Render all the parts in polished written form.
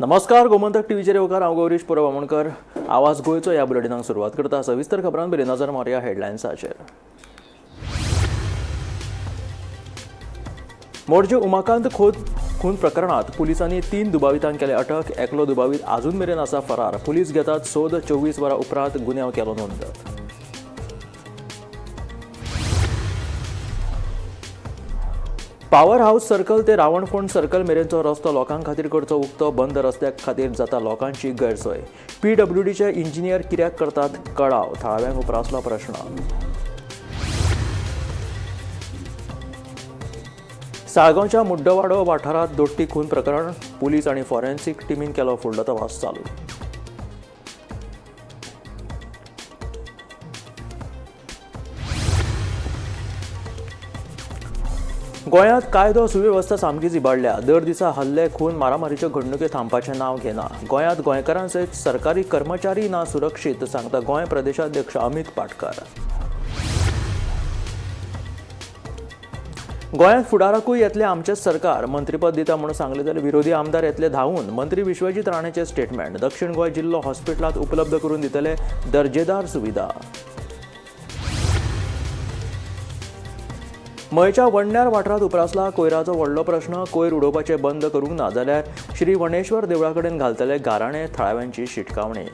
नमस्कार, गोमंतक टीव्हीचेर येवकार. हांव गौरीश परब आमोणकर. आवाज गोंयचो ह्या बुलेटिनाक सुरवात करता. सविस्तर खबरां पयलीं नजर मारुया हेडलायन्साचेर. मोरजे उमाकांत खोत खून प्रकरणात पुलिसांनी 3 दुबावितांक केले अटक. एकलो दुबावीत अजून मेरेन आसा फरार. पुलीस घेतात सोद. 24 वरां उपरांत गुन्यांव केलो नोंद. पावर हाऊस सर्कल ते रावणफोंड सर्कल मेरेनचो रस्तो लोकां खातीर करचो उक्तो. बंद रस्त्या खातीर जाता लोकांची गैरसोय. पीडब्ल्यूडीचे इंजिनियर कित्याक करतात कळाव, थळाव्यांक उप्रासलो प्रश्न. साळगांवच्या मुड्डवाडो वाठारांत दोट्टी खून प्रकरण, पुलीस आनी फॉरेन्सिक टिमीन केलो फुडलो तपास चालू. गोंयांत कायदो सुवेवस्था सामकीच इबाडल्या. दर दिसा हल्ले, खून, मारामारीच्यो घडणुके थांबपाचें नांव घेना. गोंयांत गोंयकारां सयत सरकारी कर्मचारी ना सुरक्षीत, सांगता गोंय प्रदेशाध्यक्ष अमित पाटकार. गोंयांत फुडाराकूय येतलें आमचेंच सरकार. मंत्रीपद दिता म्हणून सांगलें जाल्यार विरोधी आमदार येतले धांवून, मंत्री विश्वजीत राणेचें स्टेटमेंट. दक्षिण गोंय जिल्लो हॉस्पिटलांत उपलब्ध करून दितले दर्जेदार सुविधा. मयच्या वडण्यार वाठारांत उप्रासला कोयराचो व्हडलो प्रश्न. कोयर उडोवपाचें बंद करूंक ना जाल्यार श्री वणेश्वर देवळा कडेन घालतले गाराणे, थळाव्यांची शिटकावणी.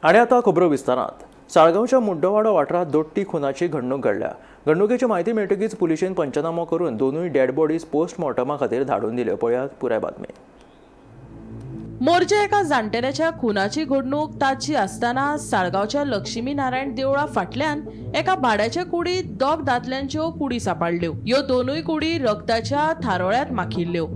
आनी आतां खबरो विस्तारांत. साळगांवच्या मुड्डोवाडो वाठारांत दोट्टी खुनाची घडणूक घडल्या. घडणुकेची म्हायती मेळटकीच पुलिशेन पंचनामो करून दोनूय डेड बॉडीज पोस्टमॉर्टमा खातीर धाडून दिल्यो. पळयात पुराय बातमी. मोरजे एका जाण्टेल्याच्या खुनाची घडणूक ताची आसतना साळगांवच्या लक्ष्मी नारायण देवळा फाटल्यान एका भाड्याच्या कुडीत दोग दादल्यांच्यो कुडी सापडल्यो. ह्यो दोनूय कुडी रक्ताच्या थारोळ्यांत माखिल्ल्यो.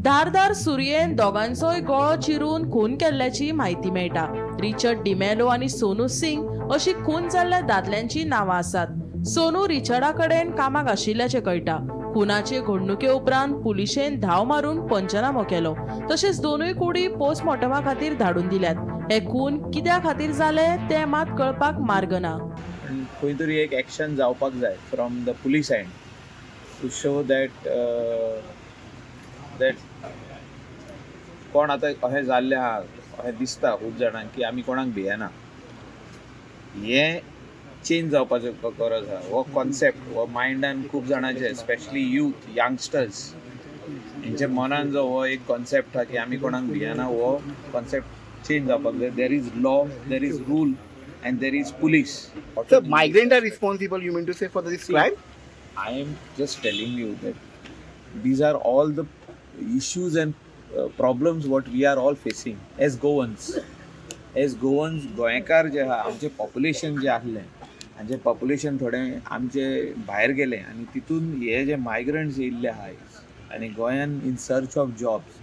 धारदार सुरयेन दोगांचोय गळो चिरून खून केल्ल्याची म्हायती मेळटा. रिचर्ड डिमेलो आनी सोनू सिंग अशी खून जाल्ल्या दादल्यांची नांवां आसात. सोनू रिचर्डा कडेन कामाक आशिल्ल्याचें कळटा. खुनाचे घडणुके उपरांत पुलिशेन धांव मारून पंचनामो केलो. तशेंच दोनूय कुडी पोस्टमॉर्टमा खातीर धाडून दिल्यात. हे खून कित्या खातीर जाले ते मात कळपाक मार्ग ना. खंय तरी एक एक्शन जावपाक जाय from the police end to show that that कोण आतां अशें जाल्लें आहा, अशें दिसता खूब जाणांक की आमी कोणाक भियेना. हें चेंज जावपाचो गरज आहा. हो कॉन्सेप्ट हो मायंडान खूब जाणांचे, स्पेशली यूथ, यंगस्टर्स हेंच्या मनान जो हो एक कॉन्सेप्ट आहा की आमी कोणाक भियेना, हो कॉन्सेप्ट चेंज जावपाक जाय. There is law, there is rule and there is police. So migrants are responsible, you mean to say, for this crime? I am just telling you that these are all the issues and problems what we are all facing as Goans. As Goans, गोंयकार जे आहा, आमचें population जें आहलें, आमचें population थोडें आमचें भायर गेलें आनी तितून हे जे मायग्रंट्स येयल्ले आहाय आनी गोंयान in search of jobs,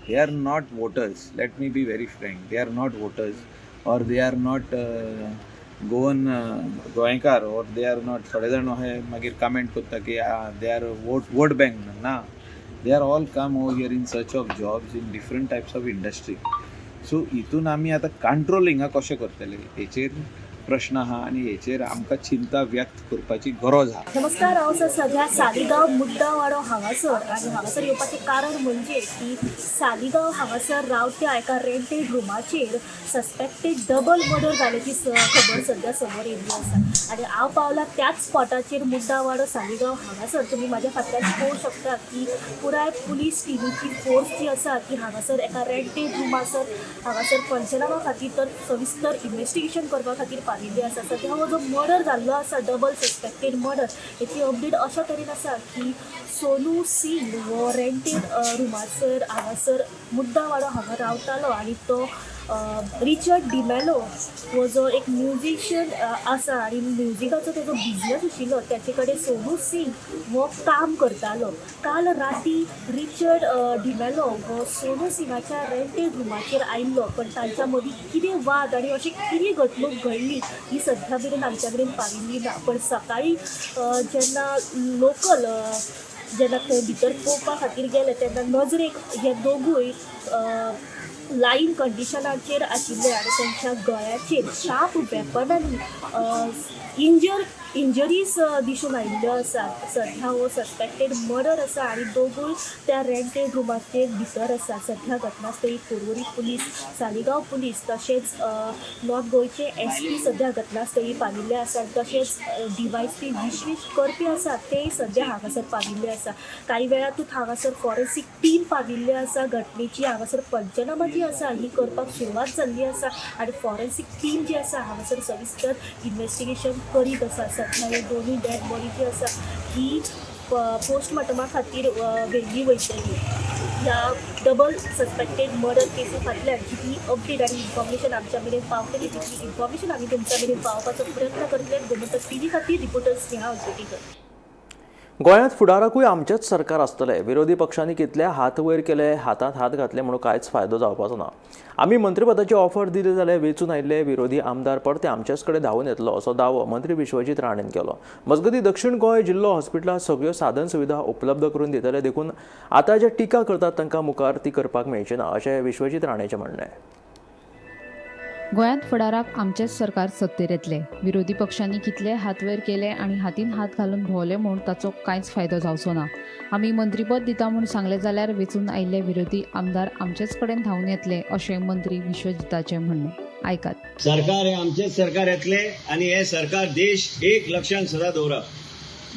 they are not voters. Let me be very frank, they are not voters or they are not Goan गोंयकार or they are not. थोडे जाण अशें मागीर कमेंट करता की they are vote bank. ना, they are all come over here in search of jobs in different types of industry. So हितून आमी आतां कंट्रोल हिंगा कशें करतले हेचेर प्रश्न आहा आनी हेचेर आमकां चिंता व्यक्त करपाची गरज आहा. नमस्कार, हांव सर सध्या सालिगांव मुड्डावाडो हांगासर आनी हांगासर येवपाचें कारण म्हणजे की सालिगांव हांगासर रावत्या एका रेंटेड रुमाचेर सस्पेक्टेड डबल मर्डर जाल्याची खबर सध्या समोर येयल्ली आसा आनी हांव पावला त्याच स्पॉटाचेर मुड्डावाडो सालिगांव हांगासर. तुमी म्हाज्या फाटल्यान पळोवंक शकता की पुराय पुलीस टिमीची फोर्स जी आसा ती हांगासर एका रेंटेड रुमासर हांगासर पंचनामा खातीर तर सविस्तर इन्वेस्टिगेशन करपा खातीर पाविल्ली आसा. सध्या हो जो मर्डर जाल्लो आसा, डबल सस्पेक्टेड मर्डर, हेची अपडेट अशा तरेन आसा की सोनू सिंग हो रेंटेड रुमासर हांगासर मुद्दावाडो हांगा रावतालो आनी तो रिचर्ड डिमेलो हो जो एक म्युजिशियन आसा आनी म्युजिकाचो तेजो बिजनस आशिल्लो, तेचे कडेन सोनू सिंग हो काम करतालो. काल राती रिचर्ड डिमेलो हो सोनू सिंगाच्या रेंटेड रुमाचेर आयिल्लो, पण तांच्या मदीं कितें वाद आनी अशी कितें घडणूक घडली ही सध्या मेरेन आमच्या मेरेन पाविल्ली ना. पण सकाळी जेन्ना लोकल जेन्ना थंय भितर पळोवपा खातीर गेले तेन्ना नजरेक हे दोगूय लायन कंडिशनाचेर आशिल्ले आनी तांच्या गळ्याचेर शार्प वेपनांनी इंजरीज दिसून आयिल्ल्यो आसात. सध्या हो सस्पेक्टेड मर्डर आसा आनी दोगूय त्या रेंटेड रुमाचे भितर आसा. सध्या घटनास्थळी पोरवरी पुलीस, सालिगांव पुलीस तशेंच नॉर्थ गोंयचे SP सध्या घटनास्थळी पाविल्ले आसात. तशेंच DYSP विश्वेश करपी आसात तेय सध्या हांगासर पाविल्ले आसा. कांय वेळातूच हांगासर फॉरेन्सीक टीम पाविल्ले आसा. घटनेची हांगासर पंचनामा जी आसा ही करपाक सुरवात जाल्ली आसा आनी फॉरेन्सीक टीम जी आसा हांगासर सविस्तर इन्वेस्टिगेशन करीत आसा. सध्या ह्यो दोनूय डेड बॉडी जी आसा ही पोस्टमार्टमा खातीर व्हेल्ली वयतली. ह्या डबल सस्पेक्टेड मर्डर केसी फाटल्यान जितली अपडेट आनी इन्फॉर्मेशन आमच्या मेरेन पावतली तितली इन्फॉर्मेशन आमी तुमच्या मेरेन पावोवपाचो प्रयत्न करतले. गोमंतक टीव्ही खातीर रिपोर्टर स्नेहा उजवेटीकर. गोंयांत फुडाराकूय आमचेंच सरकार आसतलें. विरोधी पक्षांनी कितले हात वयर केले, हातांत हात घातले म्हणून कांयच फायदो जावपाचो ना. आमी मंत्रीपदाची ऑफर दिली जाल्यार वेंचून आयिल्ले विरोधी आमदार परते आमचेच कडेन धांवून येतलो असो दावो मंत्री विश्वजीत राणेन केलो. मजगतीं, दक्षिण गोंय जिल्लो हॉस्पिटलांत सगळ्यो साधन सुविधा उपलब्ध करून दितले, देखून आतां जे टिका करतात तांकां मुखार ती करपाक मेळची ना अशें विश्वजीत राणेचें म्हणणें. गोंयांत फुडाराक आमचेंच सरकार सत्तेर येतलें. विरोधी पक्षांनी कितले हात वयर केले आनी हातीन हात घालून भोंवले म्हूण ताचो कांयच फायदो जावचो ना. आमी मंत्रीपद दिता म्हूण सांगलें जाल्यार वेंचून आयिल्ले विरोधी आमदार आमचेच कडेन धांवून येतले अशें मंत्री विश्वजिताचें म्हणणें. आयकात. सरकार हे आमचेच सरकार येतले आनी हे सरकार देश एक लक्षांत सदा दवरा.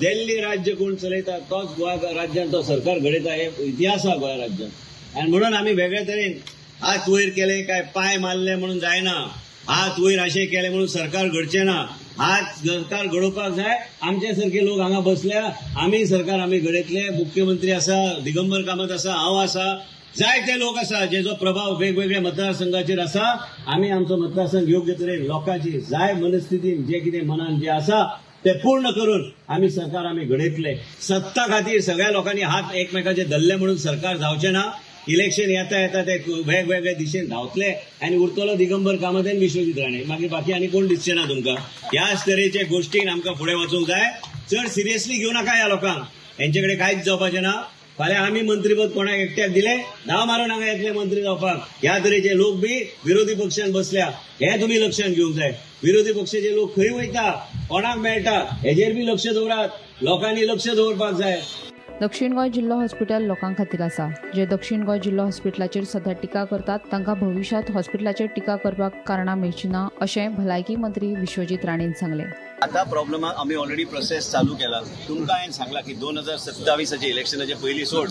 दिल्ली राज्य कोण चलयता तोच गोवा राज्यान तो सरकार घडयता, हे इतिहास आहा गोंया राज्यान. आनी म्हणून आमी वेगळे तरेन हात वयर केले काय पांय मारले म्हणून जायना, हात वयर अशें केले म्हणून सरकार घडचें ना. हात सरकार घडोवपाक जाय आमचे सारके लोक हांगा बसल्या, आमी सरकार आमी घडयतले. मुख्यमंत्री आसा, दिगंबर कामत आसा, हांव आसा, जायते लोक आसा जेजो प्रभाव वेगवेगळ्या मतदारसंघाचेर आसा. आमी आमचो मतदारसंघ योग्य तरेन लोकांची जाय मनस्थितीन जे कितें मनान जे आसा ते पूर्ण करून आमी सरकार आमी घडयतले. सत्ता खातीर सगळ्या लोकांनी हात एकमेकाचे धरले म्हणून सरकार जावचें ना. इलेक्शन येता येता ते वेगवेगळे दिशेन धांवतले आनी उरतलो दिगंबर कामत आनी विश्वजीत राणे, मागीर बाकी आनी कोण दिसचे ना तुमकां. ह्याच तरेचे गोश्टीन आमकां फुडें वचूंक जाय. चड सिरियसली घेवं नाका ह्या लोकांक, हेंचे कडेन कांयच जावपाचें ना. फाल्यां आमी मंत्रीपद कोणाक एकट्याक दिले, धांव मारून हांगा येतले मंत्री जावपाक. ह्या तरेचे लोक बी विरोधी पक्षान बसल्या, हे तुमी लक्षांत घेवंक जाय. विरोधी पक्षाचे लोक खंय वयता, कोणाक मेळटा हेजेर बी लक्ष दवरात, लोकांनी लक्ष दवरपाक जाय. दक्षिण गोंय जिल्लो हॉस्पिटल लोकां खातीर आसा. जे दक्षिण गोंय जिल्लो हॉस्पिटलाचेर सध्या टिका करतात तांकां भविश्यांत हॉस्पिटलाचेर टिका करपाक कारणां मेळची ना अशें भलायकी मंत्री विश्वजीत राणेन सांगलें. आता प्रॉब्लमाक आमी ऑलरेडी प्रोसेस चालू केला. तुमकां हांवें सांगला की 2027 इलेक्शनाचे पयलीं सोड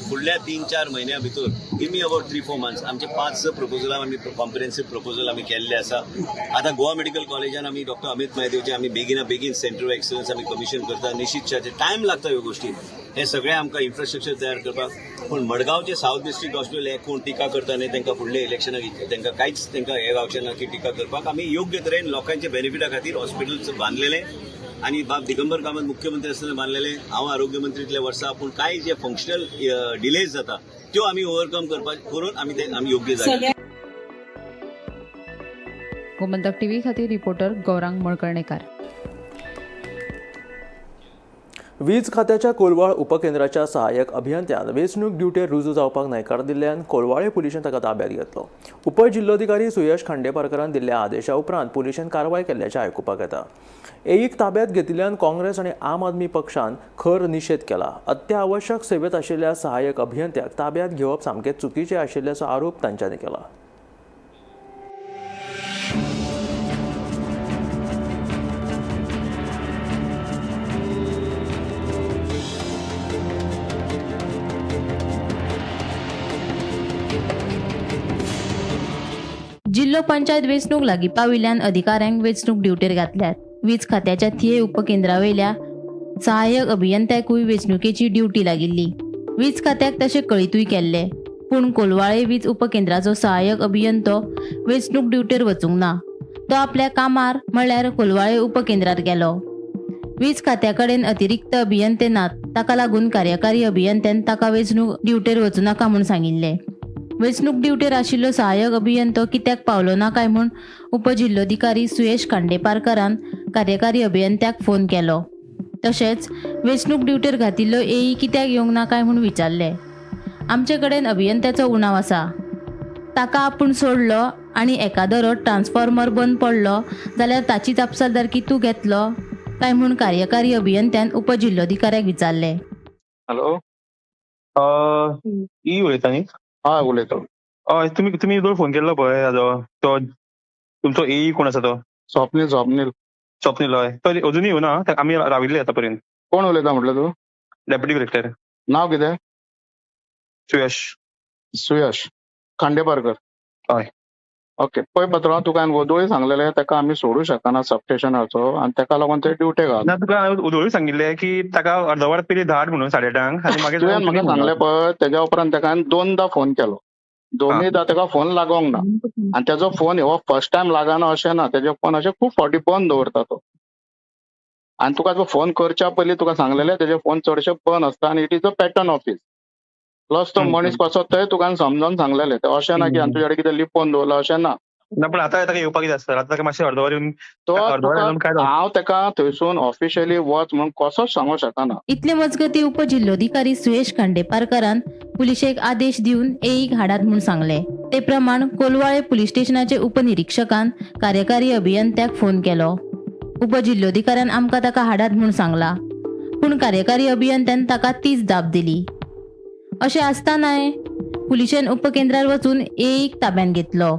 फुडल्या 3-4 म्हयन्या भितर, give me about 3-4 months, आमचे 5-6 प्रपोजलां आमी कॉम्प्रिहेन्सीव प्रपोजल आमी केल्ले आसा. आतां गोवा मेडिकल कॉलेजान आमी डॉक्टर अमित महादेवचे आमी बेगिना बेगीन सेंटर ऑफ एक्सलन्स आमी कमिशन करता. निश्चित टायम लागता ह्यो गोश्टी, हे सगळे आमकां इन्फ्रास्ट्रक्चर तयार करपाक. पूण मडगांवचे सावथ डिस्ट्रिक्ट हॉस्पिटल हे कोण टिका करता न्ही, तांकां फुडल्या इलेक्शनाक तांकां कांयच तांकां हे गावचें ना की टिका करपाक. आमी योग्य तरेन लोकांच्या बेनिफिटा खातीर हॉस्पिटल बांदलेले आनी बाब दिगंबर कामत मुख्यमंत्री आसतना बांदलेले, हांव आरोग्य मंत्रीतले वर्सा. पूण कांय जे फंक्शनल डिलेज जाता त्यो आमी ओवरकम करपाक करून आमी ते आमी योग्य जागे. गोमंतक टीव्ही खातीर रिपोर्टर गौरांग मळकर्णेकार. वीज खात्याच्या कोलवाळ उपकेंद्राच्या सहाय्यक अभियंत्यान वेंचणूक ड्युटेर रुजू जावपाक न्हयकार दिल्ल्यान कोलवाळे पुलिशेन ताका ताब्यात घेतलो. उपजिल्लोधिकारी सुयश खांडेपारकरान दिल्ल्या आदेशा उपरांत पुलिशेन कारवाय केल्ल्याचें आयकुपाक येता. एईक ताब्यात घेतिल्ल्यान काँग्रेस आनी आम आदमी पक्षान खर निशेध केला. अत्यावश्यक सेवेत आशिल्ल्या सहाय्यक अभियंत्याक ताब्यात घेवप सामकें चुकीचें आशिल्ल्याचो आरोप तांच्यांनी केला. जिल्लो पंचायत वेंचणूक लागीं पाविल्ल्यान अधिकाऱ्यांक वेंचणूक ड्युटेर घातल्यात. वीज खात्याच्या थिये उपकेंद्रावेल्या सहाय्यक अभियंत्याकूय वेंचणुकेची ड्युटी लागिल्ली. वीज खात्याक तशें कळीतूय केल्लें, पूण कोलवाळे वीज उपकेंद्राचो सहाय्यक अभियंतो वेंचणूक ड्युटेर वचूंक ना. तो आपल्या कामार म्हळ्यार कोलवाळे उपकेंद्रार गेलो. वीज खात्या कडेन अतिरिक्त अभियंते नात, ताका लागून कार्यकारी अभियंत्यान ताका वेंचणूक ड्युटेर वचूं नाका म्हूण सांगिल्लें. वेंचणूक ड्युटेर आशिल्लो सहाय्यक अभियंतो कित्याक पावलो ना काय म्हूण उपजिल्लोधिकारी सुयेश खांडेपारकरान कार्यकारी अभियंत्याक फोन केलो. तशेंच वेंचणूक ड्युटेर घातिल्लो एई कित्याक येवंक ना काय म्हूण विचारलें. आमचे कडेन अभियंत्याचो उणाव आसा, ताका आपूण सोडलो आनी एकादरो ट्रान्सफॉर्मर बंद पडलो जाल्यार ताची जापसालदारकी तूं घेतलो काय म्हूण कार्यकारी अभियंत्यान उपजिल्लोधिकाऱ्याक विचारलें. हॅलो, ई उलयता न्ही? हय उलयता. हय, तुमी तुमी जोर फोन केल्लो पळय हाजो, तो तुमचो ए कोण आसा तो? स्वप्नील. स्वप्नील. स्वप्नील, हय. तो अजुनूय येवना, आमी राविल्ले आतां पर्यंत. कोण उलयता म्हटलं तूं? Deputy collector. नाव कितें? सुयश. सुयश खांडेपारकर. हय. ओके, पळय पात्रांव, तुका हांवें वोदोळय सांगलेलें, ताका आमी सोडूं शकना सबस्टेशनाचो आनी ताका लागून ते ड्युटे घाल. ना, तुका हांवें वोदोळूय सांगिल्लें की ताका अर्द वर पयलीं धाड म्हणून 8:30 आनी मागीर तुवें म्हाका सांगलें पळय, तेज्या उपरांत ताका हांवें दोनदां फोन केलो, दोनूयदां ताका फोन लागोंक ना. आनी तेजो फोन हो फर्स्ट टायम लागना अशें ना, तेजो फोन अशें खूब फावटी बंद दवरता तो. आनी तुका जो फोन करच्या पयलीं तुका सांगलेलें, तेजे फोन चडशे बंद आसता आनी it is a pattern office. Plus तो मनीस कसो थंय तुका समजावन सांगलेलें, तें अशें ना की आनी तुज्या कडेन कितें लिपोवन दवरलां अशें ना. ना, पण आतां ताका येवपाक कितें आसता, आतां ताका मातशें अर्द वर येवन तो अर्द वर येवन काय जाता? हांव ताका थंयसून ऑफिशियली वच म्हणून कसोच सांगूंक शकना. इतले मजगती उपजिल्लोधिकारी सुयेश खांडेपारकरान पुलिशेक आदेश दिवन एईक हाडात म्हूण सांगलें. ते प्रमाण कोलवाळे पुलीस स्टेशनाचे उपनिरीक्षकान कार्यकारी अभियंत्याक फोन केलो. उपजिल्लोधिकाऱ्यान आमकां ताका हाडात म्हूण सांगला, पूण कार्यकारी अभियंत्यान ताका तीच दाब दिली. अशें आसतनाय पुलिशेन उपकेंद्रार वचून एईक ताब्यांत घेतलो.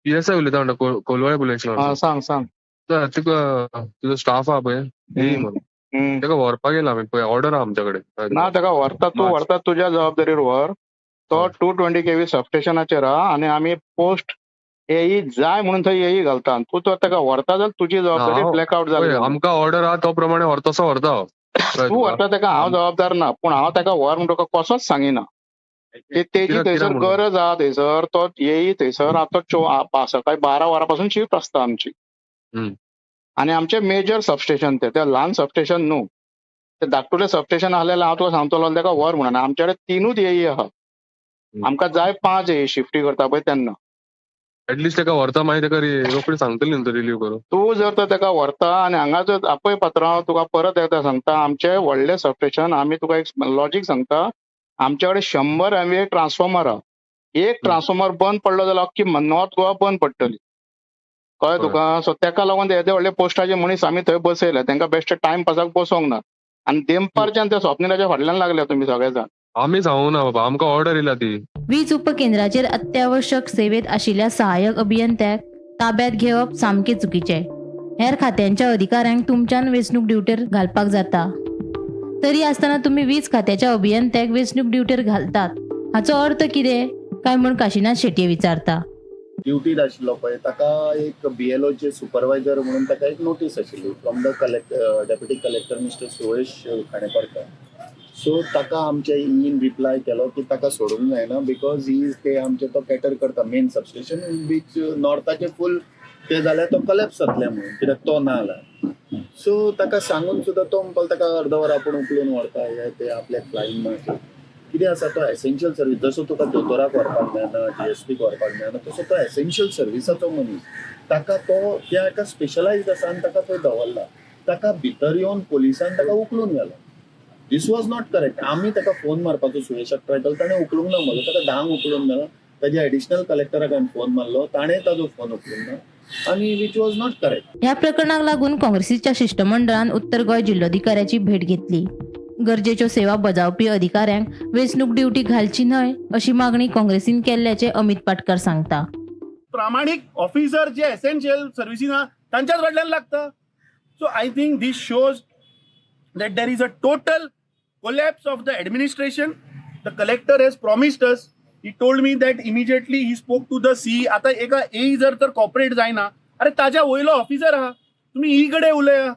पीएसआय उलयता म्हणटा, कोलवाळे पुलीस स्टेशनार. सांग सांग. तुका तुजो स्टाफ आहा पळय एई म्हणून, ताका व्हरपाक येयला आमी पळय, ऑर्डर आहा आमच्या कडेन. ना, ताका व्हरता तूं, व्हरता तुज्या जबाबदारीर व्हर. तो 220 kV सबस्टेशनाचेर आहा आनी आमी पोस्ट एई जाय म्हणून थंय एई घालता. तूं तर ताका व्हरता जाल्यार तुजी जबाबदारी, ब्लॅकआउट जाली. आमकां ऑर्डर आहा तो प्रमाणे व्हर, तसो व्हरता तूं, व्हरता ताका हांव जबाबदार ना, पूण हांव ताका व्हर म्हूण तुका कसोच सांगिना. तेजी थंयसर गरज आहा, थंयसर तो येई थंयसर आतां सकाळी 12 वरां पासून शिफ्ट आसता आमची. आनी आमचें मेजर सबस्टेशन तें, तें ल्हान सबस्टेशन न्हू, तें धाकटुलें सबस्टेशन आसलें हांव तुका सांगतलो ताका व्हर म्हणून. आमचे कडेन 3 एई आहा, आमकां जाय 5 एई शिफ्टी करता पळय तेन्ना. एटलिस्ट ताका व्हरता मागीर ताका रोखडी सांगतली न्हू रिलीव करूं. तूं जर तर ताका व्हरता आनी हांगा जर आपय पात्रांव, तुका परत एकदां सांगता, आमचें व्हडलें सबस्टेशन, आमी तुका एक लॉजीक सांगता, आमच्या कडेन 100 MVA transformer आहा. एक ट्रान्सफॉर्मर बंद पडलो जाल्यार अख्खी नॉर्थ गोवा बंद पडटली, कळ्ळें तुका? सो ताका लागून येदे व्हडले पोस्टाचे मनीस आमी थंय बसयले, तांकां बेश्टे टायमपासाक बसोंक ना. आनी देमपारच्यान त्या स्वप्निलाच्या फाटल्यान लागल्या तुमी सगळे जाण. आमी सांगूंक ना बाबा, आमकां ऑर्डर येयला ती. वीज उपकेंद्राचेर अत्यावश्यक सेवेत आशिल्ल्या सहाय्यक अभियंत्याक ताब्यांत घेवप सामकें चुकीचें. हेर खात्यांच्या अधिकाऱ्यांक तुमच्यान वेंचणूक ड्युटेर घालपाक जाता, तरी आसतना तुमी वीज खात्याच्या अभियंत्याक वेंचणूक ड्युटेर घालतात, हाचो अर्थ कितें काय म्हूण काशिनाथ शेटये विचारता. ड्युटीर आशिल्लो पळय ताका एक BLOचे सुपरवायझर म्हणून ताका एक नोटीस आशिल्ली from the deputy collector mister Suyash Khaneparkar. So ताका आमच्या ईन रिप्लाय केलो की ताका सोडूंक जायना because he is ते आमचे तो कॅटर करता मेन सबस्टेशन बीच नॉर्थाचे फूल ते जाल्यार तो कलॅप्स जातले म्हणून, कित्याक तो ना जाल्यार. सो ताका सांगून सुद्दां तो म्हणपाक ताका अर्द वर आपूण उखलून व्हरता हे ते आपल्याक फ्लायींग मारता. कितें आसा तो एसेन्शियल सर्वीस, जसो तुका दोतोराक व्हरपाक मेळना, DSPक व्हरपाक मेळना, तसो तो एसेन्शियल सर्विसाचो मनीस, ताका तो त्या एका स्पेशलायज्ड आसा आनी ताका थंय दवरला. ताका भितर येवन पोलिसान ताका उखलून घालो. This was not correct. आमी ताका फोन मारपाचो सुयेशाक ट्राय केलो, ताणें उखलूंक ना म्हजो, ताका 10 उखलून घालो. ताज्या एडिशनल कलेक्टराक हांवें फोन मारलो, ताणें ताजो फोन उखलूंक ना आनी which was not correct. ह्या प्रकरणाक लागून काँग्रेसीच्या शिश्टमंडळान उत्तर गोंय जिल्लोधिकाऱ्याची भेट घेतली. गरजेच्यो सेवा बजावपी अधिकाऱ्यांक वेंचणूक ड्युटी घालची न्हय अशी मागणी काँग्रेसीन केल्ल्याचें अमित पाटकर सांगता. प्रामाणीक ऑफिसर जे एसेन्शियल सर्विसीन आहा तांच्याच कडल्यान लागता. So I think this shows that there is a total collapse of the administration. The collector has promised us, he told me that immediately he spoke to the C. आतां एका ए जर तर cooperate जायना, अरे ताज्या वयलो ऑफिसर आहा, तुमी ई कडेन उलया,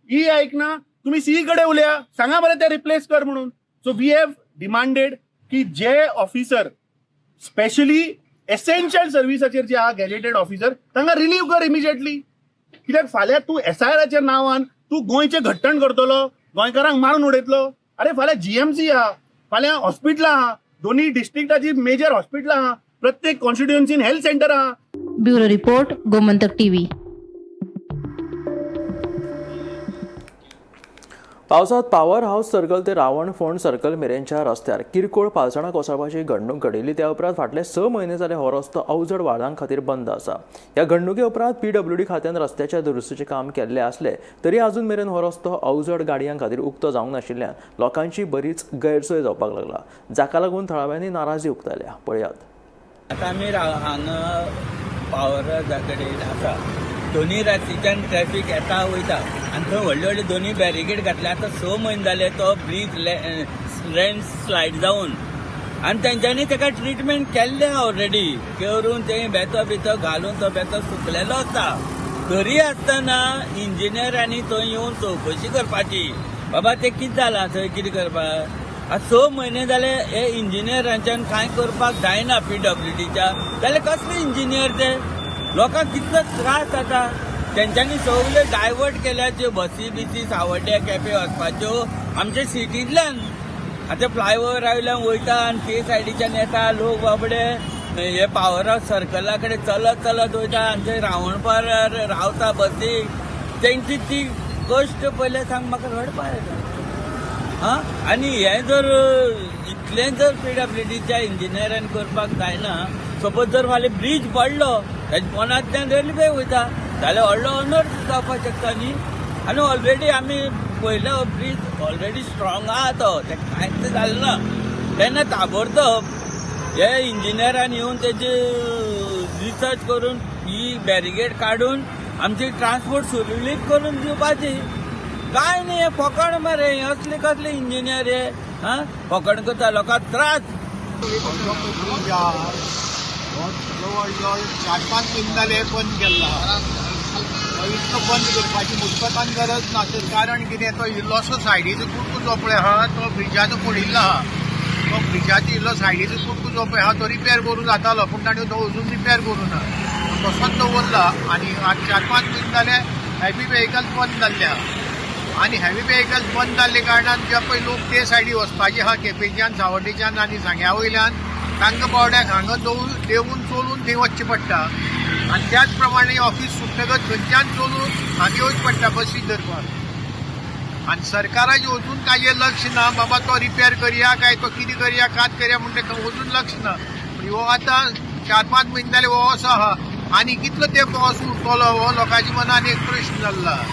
ई आयकना तुमी सी कडेन उलया, सांगा मरे ते रिप्लेस कर म्हणून. सो we have demanded की जे ऑफिसर स्पेशली एसेन्शियल सर्विसाचेर जे आहा गॅजेटेड ऑफिसर तांकां रिलीव कर इमिजिएटली. कित्याक फाल्यां तूं SIRच्या नांवान तूं गोंयचें घट्टण करतलो, गोंयकारांक मारून उडयतलो. अरे फाल्यां GMC आहा, फाल्यां हॉस्पिटलां आहा, दोन्ही डिस्ट्रिक्टाची मेजर हॉस्पिटलां आहा, प्रत्येक कॉन्स्टिट्युएन्सीन हेल्थ सेंटर आहा. Bureau report, Gomantak TV. पावसांत पावर हावस सर्कल ते रावणफोंड सर्कल मेरेनच्या रस्त्यार किरकोळ पालसणां कोसळपाची घडणूक घडिल्ली. त्या उपरांत फाटले 6 म्हयने जाले हो रस्तो अवजड वाहनां खातीर बंद आसा. ह्या घडणुके उपरांत पीडब्ल्यूडी खात्यान रस्त्याच्या दुरुस्तीचें काम केल्लें आसलें तरी अजून मेरेन हो रस्तो अवजड गाडयां खातीर उक्तो जावंक नाशिल्ल्यान लोकांची बरीच गैरसोय जावपाक लागला, जाका लागून थळाव्यांनी नाराजी उक्तायल्या. पळयात. आतां आमी हांगा पावर हावसा कडेन आसा. दोनी रातीच्यान ट्रॅफिक येता वयता आनी थंय व्हडले व्हडले दोनी बॅरिकेड घातले. आतां 6 म्हयने जाले तो ब्रीज लँड स्लायड जावन आनी तेंच्यांनी ताका ट्रिटमेंट केल्लें ऑलरेडी करून ते बेतो बितो घालून तो बेतो सुकलेलो आसा. तरी आसतना इंजिनियरांनी थंय येवन चवकशी करपाची, बाबा तें कितें जालां थंय कितें करपाक. आतां 6 म्हयने जाले हे इंजिनियरांच्यान कांय करपाक जायना पीडब्ल्यूडीच्या, जाल्यार कसले इंजिनियर ते? लोकांक कितलो त्रास जाता. तेंच्यांनी सगळे डायवर्ट केल्या ज्यो बसी बिसी सावड्ड्या केपें वचपाच्यो आमच्या सिटींतल्यान. आतां फ्लायओवर वयल्यान वयता आनी ते सायडीच्यान येता लोक बाबडे हे पावर हावस सर्कला कडेन चलत चलत वयता आनी थंय रावणपार रावता बसी. तेंची ती कश्ट पयले सांग म्हाका रडपा येता. आं, आनी हें जर इतलें जर पीडब्ल्यूडीच्या इंजिनियरान करपाक जायना, सपोज जर फाल्यां ब्रीज पडलो ताच्या पोनांतल्यान रेल्वे वयता जाल्यार व्हडलो अनर्थ जावपाक शकता न्ही. आनी ऑलरेडी आमी पयलो ब्रीज ऑलरेडी स्ट्रॉंग आहा तो, तें कांयच जालें ना. तेन्ना ताबडतोब हे इंजिनियरान येवन तेजी रिसर्च करून ही बॅरिगेड काडून आमची ट्रान्सपोर्ट सुरळीत करून दिवपाची. कांय न्ही, हें फकाण मरे, हे असले कसले इंजिनियर हे. आं, फकाण करता लोकांक त्रास. जवळ जवळ 4-5 म्हयने जाले बंद केल्लो आहा. इतलो बंद करपाची मुजपतान गरज ना. कारण कितें, तो इल्लोसो सायडीचो कुडको जो पळय आहा तो ब्रिजाचो पडिल्लो आहा. तो ब्रिजाचो इल्लो सायडीचो कुडको जो पळय आहा तो रिपेर करूं जातालो, पूण ताणें तो अजून रिपेर करूं ना, तसोच दवरला. आनी आज 4-5 म्हयने जाले हेवी वेहिकल्स बंद जाल्ले आहा. आनी हेवी वेहिकल्स बंद जाल्ले कारणान जे पळय लोक ते सायडी वचपाचे आहा केपेंच्यान, सावड्डेच्यान आनी सांग्या वयल्यान, तांकां बोर्ड्याक हांगा देंवून चलून थंय वचचें पडटा. आनी त्याच प्रमाणे ऑफीस सुट्टकच थंयच्यान चलून हांगा येवचें पडटा बसी धरपाक. आनी सरकाराचें अजून कांय लक्ष ना, बाबा तो रिपेर करया काय तो कितें करया कात करया म्हण तेका अजून लक्ष ना. पूण हो आतां 4-5 म्हयने जाले हो असो आहा आनी कितलो तेंप हो असो उरतलो हो लोकांच्या मनान एक प्रश्न जाल्लो आहा.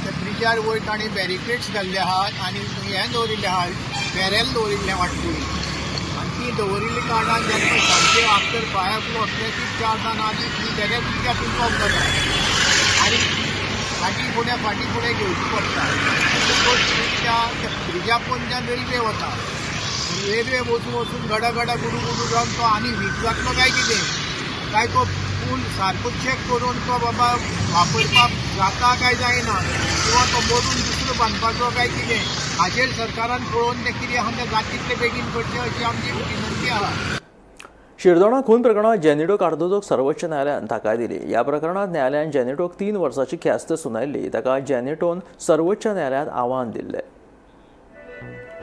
त्या ब्रिजार वयर तांणी बॅरिकेड्स घाल्ले आहात आनी हें दवरिल्लें आहा, बॅरेल दवरिल्लें वाटकुळी. ती दवरिल्ली कारणान जेन्ना सामकें आफ्टर 5 o'clock traffic 4 जाणां आदी ती डायरेक्ट ट्रॅफिक ब्लॉक जाता आनी फाटीं फुडें घेवची पडटा. तो त्या ब्रिजा पोंदच्यान रेल्वे वता, रेल्वे वचून वचून गडा गडा गुडू गुडू जावन तो आनी वीक जातलो काय कितें, काय तो पूल सारको चॅक करून तो बाबा वापरपाक जाता काय जायना, किंवा तो मोडून दुसरो बांदपाचो काय कितें, हाचेर सरकारान पळोवन तें कितें आहा तें जाता तितलें बेगीन करचें अशी आमची विनंती आहा. शिरदोणा खून प्रकरणात जेनिटो कार्दोजोक सर्वोच्च न्यायालयान थाकाय दिली. ह्या प्रकरणात न्यायालयान जेनिटोक 3 वर्सांची ख्यास्त सुनायल्ली. ताका जेनिटोन सर्वोच्च न्यायालयांत आव्हान दिल्लें.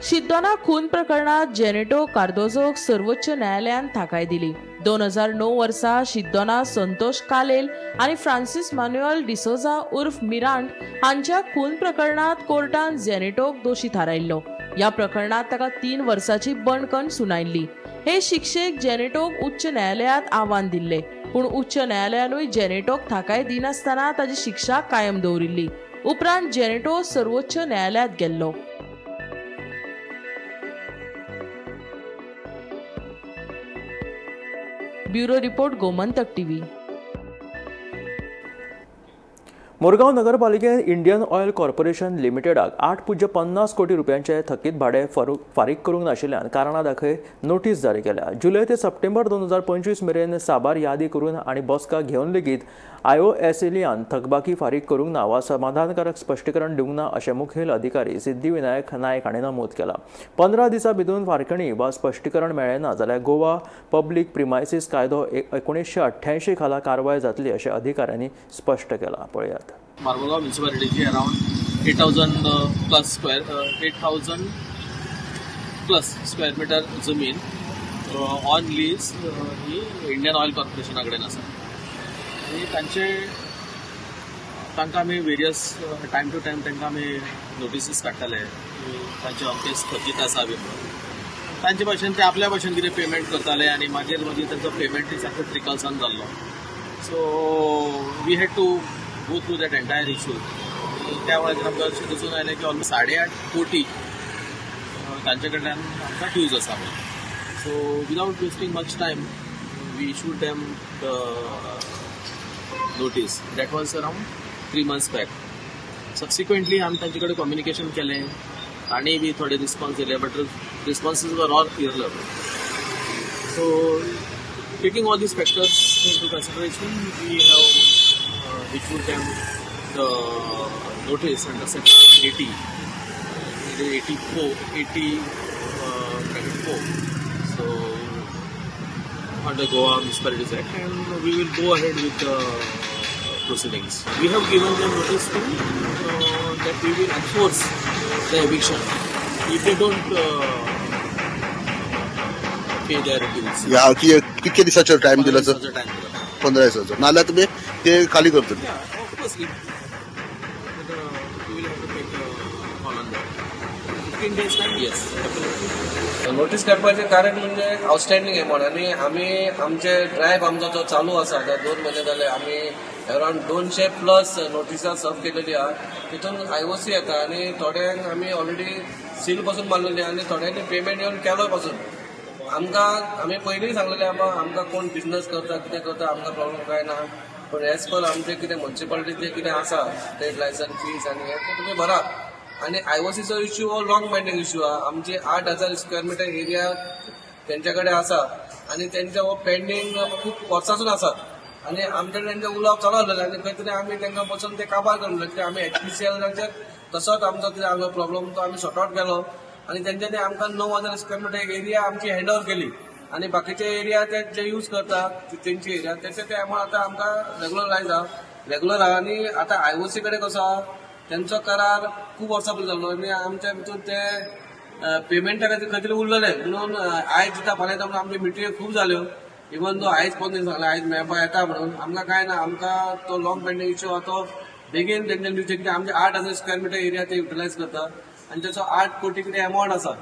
शिरदोना खून प्रकरणात जेनिटो कार्दोजोक सर्वोच्च न्यायालयान थाकाय दिली. 2009 वर्सा शिरदोना संतोष कालेल आनी फ्रांसीस मान्युअल डिसोजा उर्फ मिरांड हांच्या खून प्रकरणात कोर्टान जेनिटोक दोशी थारायल्लो. ह्या प्रकरणात ताका 3 वर्सांची बंदखण सुनायल्ली. हे शिक्षेक जेनिटोक उच्च न्यायालयांत आव्हान दिल्लें, पूण उच्च न्यायालयानूय जेनिटोक थाकाय दिनासतना ताची शिक्षा कायम दवरिल्ली. उपरांत जेनिटो सर्वोच्च न्यायालयांत गेल्लो. Bureau report, Gomantak TV. Murgaon नगरपालिकेन Indian oil corporation लिमिटेडाक 8.50 कोटी रुपयांचे थकीत भाडें फारीक करूंक नाशिल्ल्यान कारणां दाखय नोटीस जारी केल्या. जुलय ते सप्टेंबर 2025 मेरेन साबार यादी करून आनी बसका घेवन लेगीत आयओएसएलयान थकबाकी फारीक करूंक ना वा समाधानकारक स्पश्टीकरण दिवंक ना अशें मुखेल अधिकारी सिद्धिविनायक नायक हांणी नमूद केलां. 15 दिसां भितर फारकणी वा स्पश्टीकरण मेळ्ळें ना जाल्यार गोवा पब्लीक प्रिमायसीस कायदो 1988 खाला कारवाय जातली अशें अधिकाऱ्यांनी स्पश्ट केलां. पळयात. मार्मोगांव म्युनिसिपालिटीची around 8,000 plus square metre जमीन on lease he Indian oil कॉर्पोरेशना कडेन आसा. आनी तांचे तांकां आमी वेरियस टायम टू टायम तांकां आमी नोटिसीस काडटाले की तांचे अमके स्थगीत आसा बी म्हणून. तांचे भाशेन ते आपल्या भाशेन कितें पेमेंट करताले आनी मागीर मागीर तांचो पेमेंटूय सारको ट्रिकल्सान जाल्लो. So we had to go through that entire issue. त्या वेळाचेर आमकां अशें दिसून आयलें की ऑलमोस्ट 8.5 कोटी तांचे कडल्यान आमकां ड्यूज आसा म्हणून. So without wasting much time, we issued them the notice. That was around 3 months back. Subsequently आमी तांचे कडेन कम्युनिकेशन केलें, तांणी बी थोडे रिस्पॉन्स दिले, but responses were all irrelevant. So taking all these factors into consideration, we have issued them the notice under section 80, it is 84, 80 bracket 4. So under Goa Municipalities Act, and we will go ahead with the proceedings. We have given them notice to that we will enforce the eviction if they don't pay their dues. या कितके दिसाचो time दिला sir? दिसाचो time दिला. 15 दिसाचो, नाल्यार तुमी ते खाली करतले? Yeah, of course. If, but, we will have to take a call on that. 15 days time, yes, definitely. Notice काडपाचें कारण म्हणजे आउटस्टँडींग एमावंट आनी आमी आमचे ड्रायव्ह आमचो जो चालू आसा, आतां 2 म्हयने जाले, आमी अरावंड 200 प्लस नोटिसां सर्व केलेली आहा. तितून आयओसी येता आनी थोड्यांक आमी ऑलरेडी सील पासून मारलेली आनी थोड्यांनी पेमेंट येवन केलो पासून. आमकां आमी पयलीं सांगलेलें आमकां आमकां कोण बिजनस करता, कितें करता, आमकां प्रॉब्लम कांय ना, पूण एज पर आमचें कितें म्युनिसिपालिटीचें कितें आसा ट्रेड लायसन्स फीस आनी हें तें तुमी भरात. आनी आयओसीचो इश्यू हो लॉंग पेंडींग इश्यू आहा. आमची 8000 स्क्वेअर मिटर एरिया तेंच्या कडेन आसा आनी तेंचे हो पेंडींग खूब वर्सांसून आसा आनी आमचे कडेन तेंचें उलोवप चालू आसलेलें आनी खंय तरी आमी तांकां बसून ते काबार करून कित्याक आमी एचपीसीएलाचेर तसोच आमचो कितें आसलो प्रॉब्लम तो आमी सॉर्ट आवट केलो आनी तेंच्यांनी आमकां 9000 स्क्वेअर मिटर एरिया आमची हँड ओवर केली आनी बाकीचे एरिया ते जे यूज करता तेंची एरिया तेचे ते एमावंट आतां आमकां रेगुलरायज आहा, रेगुलर आहा. आनी आतां आयओसी कडेन कसो आहा, तेंचो करार खूब वर्सां पयलीं जाल्लो आनी आमच्या भितूर ते पेमेंटा खातीर खंय तरी उरलेले म्हणून आयज दिता फाल्यां दिता म्हणून आमच्यो मिटिंग्यो खूब जाल्यो. इवन दो आयज पोंदे सांगलें आयज मेळपा येता म्हणून, आमकां कांय ना. आमकां तो लॉंग पेंडींग इश्यू आहा तो बेगीन तेंच्यांनी दिवचें, कित्याक आमचे 8000 स्क्वेअर मिटर एरिया ते युटिलायज करता आनी तेचो 8 कोटी कितें एमावंट आसा.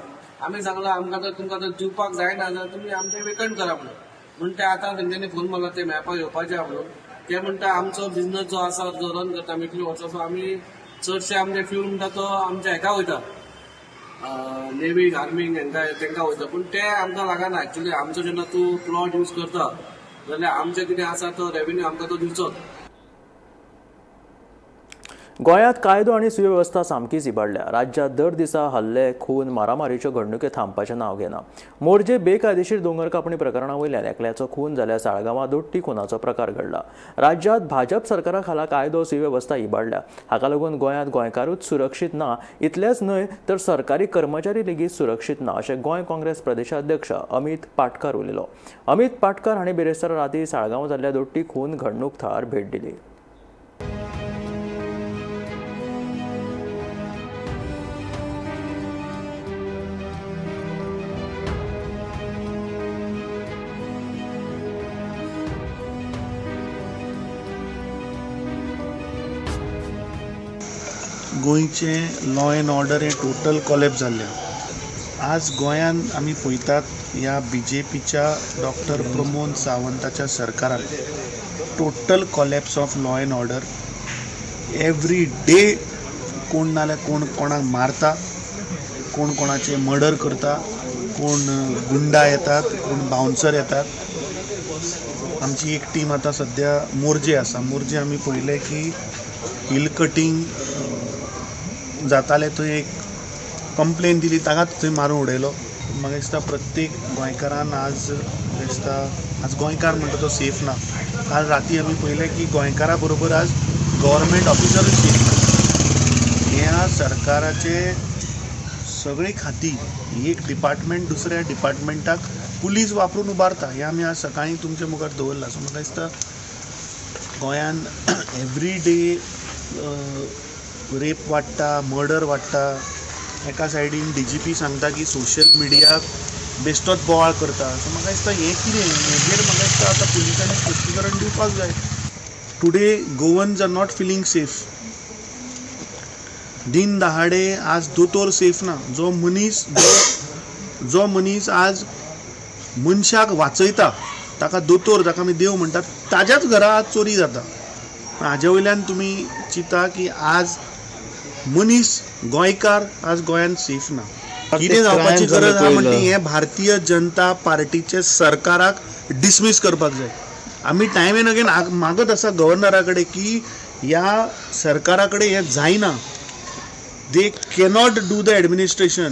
आमी सांगलां आमकां जर तुमकां जर दिवपाक जायना जाल्यार तुमी आमचें वेकंट करा म्हणून. म्हणून ते आतां तेंच्यांनी फोन मारला, ते मेळपाक येवपाचे आहा म्हणून. ते म्हणटा आमचो बिजनस जो आसा, जो रन करता आमी इतली वर्सां, सो आमी चडशे आमचे फ्यूल म्हणटा तो आमच्या हेका वयता, नेवीक, आर्मीक, हेंका तेंकां वयता, पूण ते आमकां लागना. एक्चुली आमचो जेन्ना तूं प्लॉट यूज करता जाल्यार आमचें कितें आसा तो रेवेन्यू आमकां तो दिवचोच. गोंयांत कायदो आनी सुवेवस्था सामकीच इबाडल्या. राज्यांत दर दिसा हल्ले, खून, मारामारीच्यो घडणुके थांबपाचें नांव घेना. मोरजे बेकायदेशीर दोंगर कापणी प्रकरणा वयल्यान एकल्याचो खून जाल्यार साळगांवां दोट्टी खुनाचो प्रकार घडला. राज्यांत भाजप सरकारा खाला कायदो सुवेवस्था इबाडल्या. हाका लागून गोंयांत गोंयकारूच सुरक्षीत ना, इतलेंच न्हय तर सरकारी कर्मचारी लेगीत सुरक्षीत ना, अशें गोंय काँग्रेस प्रदेशाध्यक्ष अमित पाटकार उलयलो. अमित पाटकार हांणी बिरेस्तारा राती साळगांव जाल्ल्या दोट्टी खून घडणूक थळार भेट दिली. गोंयचें लॉ एंड ऑर्डर हें टोटल कॉलेप्स जाल्लें आहा. आज गोंयान आमी पळयतात, ह्या बीजेपीच्या डॉक्टर प्रमोद सावंताच्या सरकारान total collapse of law and order. Every day कोण नाल्यार कोण कोणाक मारता, कोण कोणाचे मर्डर करता, कोण गुंडा येतात, कोण बाउन्सर येतात. आमची एक टीम आतां सद्या मोरजे आसा. मोरजे आमी पळयलें की हिल कटींग जातालें, थंय एक कंप्लेन दिली, ताकाच थंय मारून उडयलो. म्हाका दिसता प्रत्येक गोंयकारान आज दिसता, आज गोंयकार म्हणटा तो सेफ ना. काल राती आमी पळयलें की गोंयकारा बरोबर आज गव्हर्मेंट ऑफिसरूय सेफ ना. ह्या सरकाराचे सगळीं खातीं एक डिपार्टमेंट दुसऱ्या डिपार्टमेंटाक पुलीस वापरून उबारता, हें आमी आज सकाळीं तुमच्या मुखार दवरलां. सो म्हाका दिसता गोंयान एवरी डे रेप वाडटा, मर्डर वाडटा. एका सायडीन डीजीपी सांगता की सोशल मिडियाक बेश्टोच बोवाळ करता. सो म्हाका दिसता हें कितें, हेजेर म्हाका दिसता आतां पुलिसांनी स्पश्टीकरण दिवपाक जाय. Today Goans are not feeling safe. दिन दहाडे आज दोतोर सेफ ना. जो मनीस आज मनशाक वाचयता ताका दोतोर, जाका आमी देव म्हणटात, ताज्याच घरा आज चोरी जाता. हाजे वयल्यान तुमी चिंता की आज मनीस गोंयकार आज गोंयांत सेफ ना. कितें जावपाची गरज आहा म्हणटा, हें भारतीय जनता पार्टीचे सरकाराक डिसमीस करपाक जाय. आमी टायम एन अगेन मागत आसा गव्हर्नरा कडेन की ह्या सरकारा कडेन हें जायना. They cannot do the administration.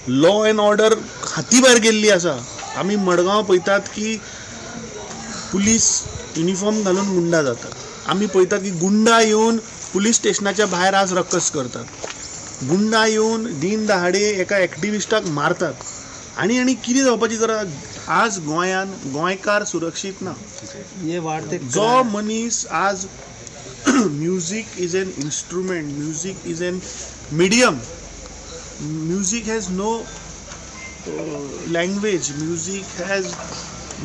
Law and order हाती भायर गेल्ली आसा. आमी मडगांव पळयतात की पुलीस युनिफॉर्म घालून गुंडा जातात. आमी पळयतात की गुंडा येवन पुलीस स्टेशनाच्या भायर आज रक्कस करतात. गुंडा येवन दिन दहाडे एका एक्टिविस्टाक मारतात. आनी कितें जावपाची गरज? आज गोंयान गोंयकार सुरक्षीत ना. जो मनीस आज, music is an instrument, music is an medium, music has no language, music has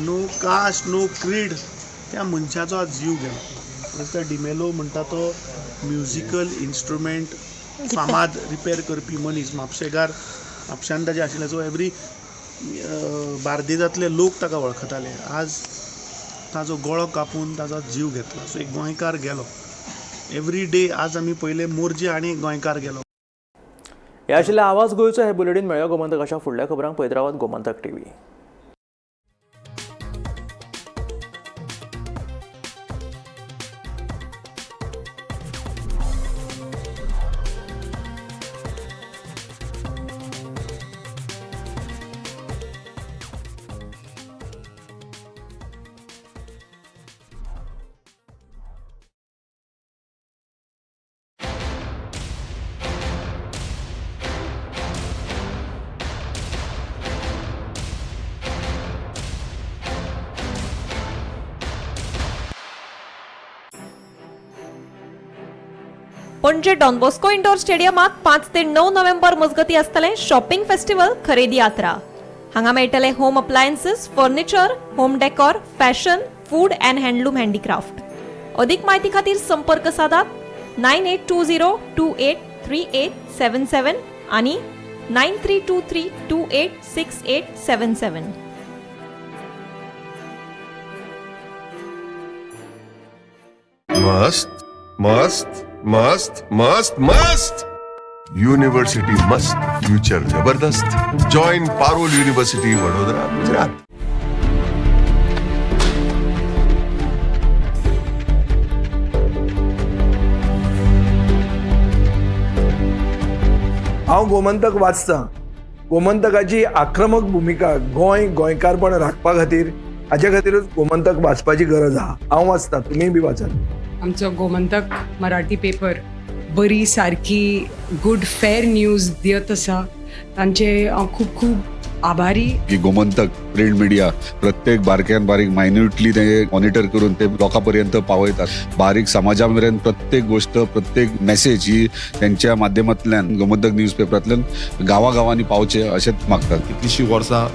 no caste, no creed, त्या मनशाचो आज जीव गेलो. मिस्टर डिमेलो म्हणटा तो म्युजिकल इन्स्ट्रुमेंट फामाद रिपेर करपी मनीस, म्हापशेकार, म्हापश्यान ताजें आशिल्लें. सो एवरी बार्देजांतले लोक ताका वळखताले. आज ताजो गळो कापून ताजो जीव घेतला. सो एक गोंयकार गेलो. एवरी डे आज आमी पयले मोरजे आनी एक गोंयकार गेलो. हे आशिल्ले आवाज गोंयचो हे बुलेटीन. मेळया गोमंतकाच्या फुडल्या खबरांक. पळयत रावात Gomantak TV. Panaji Don Bosco indoor स्टेडियमात 5 ते 9 नोव्हेंबर मजगती आसतलें शॉपिंग फेस्टिवल खरेदी यात्रा. हांगा मेळटले home appliances, furniture, home decor, fashion, food and handloom handicraft. अधिक माहिती खातीर संपर्क साधात 9820283877 आणि 9323286877. मस्त मस्त मस्त मस्त मस्त युनिवर्सिटी, मस्त फ्यूचर जबरदस्त. Join Parul university, Vadodara, Gujarat. हांव गोमंतक वाचतां. गोमंतकाची आक्रमक भुमिका गोंय, गोंयकारपण राखपा खातीर, हाजे खातीरूच गोमंतक वाचपाची गरज आहा. हांव वाचतां, तुमीय बी वाचात. आमचो गोमंतक मराठी पेपर बरी सारकी गुड फेर न्यूज दियत आसा. तांचे हांव खूब खूब आभारी. की गोमंतक प्रिंट मिडिया प्रत्येक बारक्यान बारीक मायन्युटली ते मॉनिटर करून ते लोकां पर्यंत पावयतात. बारीक समाजा मेरेन प्रत्येक गोष्ट, प्रत्येक मेसेज ही त्यांच्या माध्यमांतल्यान, गोमंतक न्यूज पेपरांतल्यान गांवागांवांनी पावचे अशेंच मागतात. कितलीशीं वर्सां.